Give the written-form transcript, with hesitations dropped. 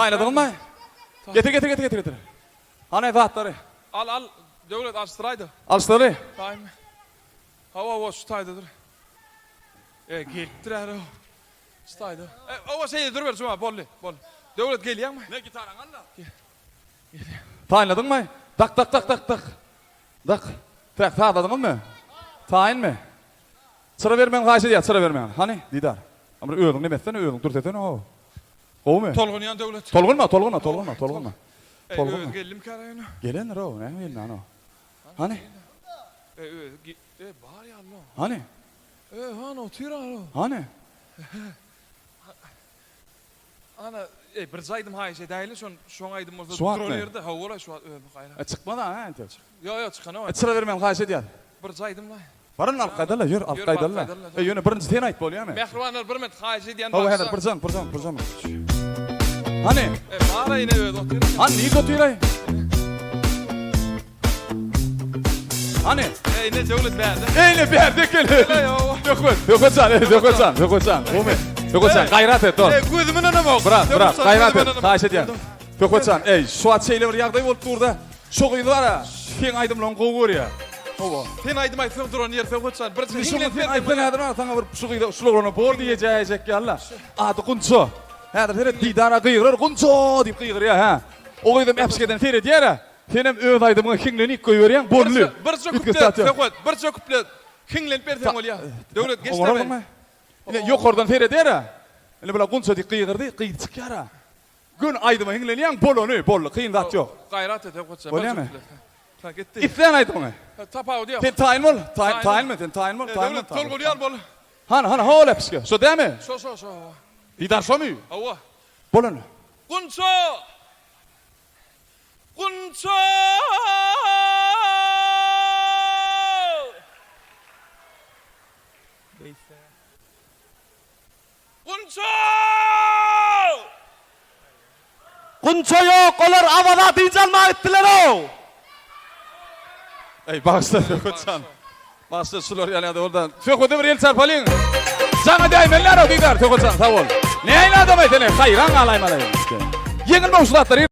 Aýladyňmy? Getir, getir, getir, getir, getir. Hany zatlary? Al, al, Döwlet alyşdyraýda. Alyşdyraly. Taýynmy? Hawa, hawa, şu taýda dur. E, gelipdir äri. Şu taýda. E, hawa, şeýle duruber, Juma, boldy, boldy. Döwlet gelýäňmi? Ne gitaraňy al-da. Taýynladyňmy? Dak, dak, dak, dak, dak. Dak. Täk, sazladyňyzmy? Taýynmy? Çyra bermegiňi haýyş edýär, çyra bermegiňi. Hany, Didar. Bir özüň neme etsene, özüň dürsesene, how. Gowumy? Tolgunýan Döwlet. Tolgunma, tolgunma, tolgunma, tolgunma. Eý, özi geldimikä raýona? Gelendir how, näme gelmän how. Hany? Eý, özi, eý, bar ýaly. Hany? Eý, hany otyr how. Hany? Ana, eý, birje aýdym haýyş edäýeli, şon, şoň aýdym bolsa Şu wagtmy? duran ýerde, hawa-la, şu wagt özi gaýra. E, çykmaz-a, hä, entek. Ýok, ýok, çykanok E, entek. çyra bermegini haýyş edýän. Birje aýdym-laý. Baryn alyp gaýdaly, ýör, alyp Ýör, baryp gaýdaly-la. gaýdaly-la. E, ýöne birinji sen aýt, bolýamy? Mähribanlar, bir minut, haýyş edýän, Hawa, häzir, bagyşlaň. bir jan, bir jan, bir jan. Hany? E, bar-a, ine, özi otyr eken. Hany, nirde otyr-aý? Hany? E, ine, Döwlet bärde. E, ine, bärde eken. Ine, hawa. Söhbet, Söhbet jan, e, Söhbet jan, Söhbet jan, gowumy? Söhbet jan, gaýrat et, dost. E, gözüm ynanamok. Brat, brat, Söhbet jan, gaýrat gözüm et, ynanamok. haýyş edýän. Söhbet jan, eý, şu wagt şeýle bir ýagdaý bolup dur-da, şo gyz bar-a, seň aýdymlaryňy gowy görýär. Hawa. Sen aýdym aýtsaň duran ýeri Söhbet jan, birje Indi şoňa hiňlenip sen berseň aýtsaň bolýar. häzir bar, saňa bir şu gyza, şul oglana bor diýejäýjek ýaly-la. Ady Gunça. Häzir seret, Didara gygyrar, Gunça diýip gygyrýar, hä. O gyzam äpişgeden seredýär-ä. Senem öz aýdymyňa hiňlenip goýberýäň, boldy. Birje Üýtgeşik küplet, zat ýok. Söhbet, birje küplet hiňlenip berseň bolýar. Döwlet, geç-de Oňararsyňmy? Ine, ýokardan seredýär-ä. Ine, bular Gunça diýip gygyrdy, gyz çykýar-a. Göni aýdyma hiňlenýäň, bolany, boldy, kyn zat ýok. Gaýrat et, Söhbet jan, birje Bolýarmy? küplet. Ha, gitdi. Islän aýdymyňy. Tapawudy ýok. Sen taýyn bol, taýyn, taýynmy, sen taýyn bol, taýyn bol. Döwlet, tolgunýan bol. Hany, hany, hol äpişge. Şo dämi? Şo, şo, şo, hawa. Didar şomy? Hawa. Bolany. Gunça! Gunça! Gunça! Gunça ýok, olar Awaza dynç almaga gitdiler-ow! Eý, bagyşla Söhbet jan. Bagyşla şular ýaly ýa-da ol-da. Söhbede bir el çarpalyň. Jaňa däýmeliler-ow Didar, Söhbet jan sag bol. Nähili adam-aý sen-eý, haýran galaýmaly. Ýeňilme şu zatlary.